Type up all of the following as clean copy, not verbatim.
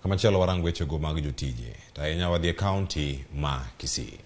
Kamachielo warang wechego mag jotije, to ahinya wadhi e kaunti ma Kisii.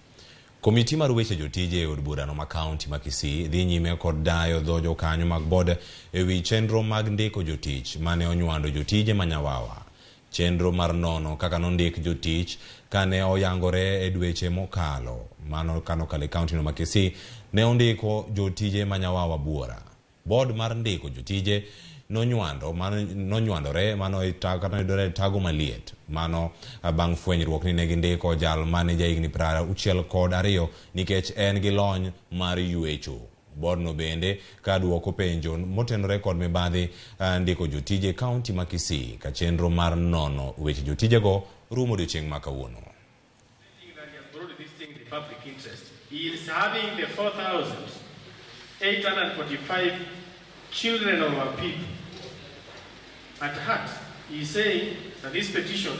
Komiti mar weche jotije e od burano ma kaunti ma Kisii dhi nyime kod dayo dho jokanyo mag bod e wi chenro mag ndiko jotich mane onywando jotije ma Nyawawa. Chenro mar nono kaka nondik jotich kane oyangore e dweche mokalo, mano kanokalo e kauntino ma Kisii, ne ondiko jotije ma Nyawawa buora. Board mar ndiko jotije nonywando mano nonywandore mano kata noyudore e tago maliet mano bang' fwenyruok ni ne gindiko jal mane jahigni 62 nikech en gi lony mar ywecho. Boardno bende ka duoko penjo motenore kod mibadhi ndiko jotije e kaunti ma Kisii ka chenro mar nono weche jotijego rumo odiochieng' ma kawuono. Public interest. He is having the 4,845 children of our people at heart. He is saying that this petition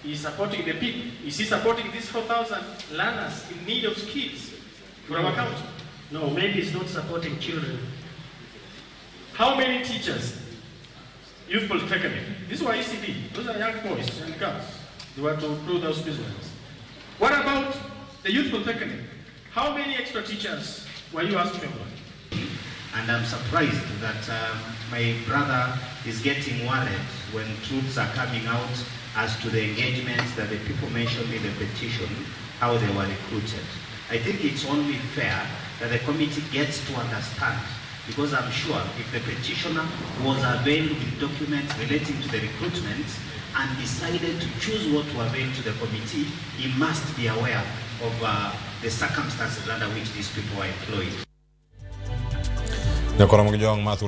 is supporting the people. Is he supporting these 4,000 learners in need of skills for our county? No, maybe he's not supporting children. How many teachers? Youth Polytechnic. These were ECD. Those are young boys and girls. They were to do those business. What about the Youth Polytechnic? How many extra teachers were you asked to employ? And I'm surprised that my brother is getting worried when truths are coming out as to the engagements that the people mentioned in the petition, how they were recruited. I think it's only fair that the committee gets to understand, because I'm sure if the petitioner was availed with documents relating to the recruitment and decided to choose what to avail to the committee, he must be aware of the circumstances under which these people are employed. Nyakora mag jowang' ma thuolo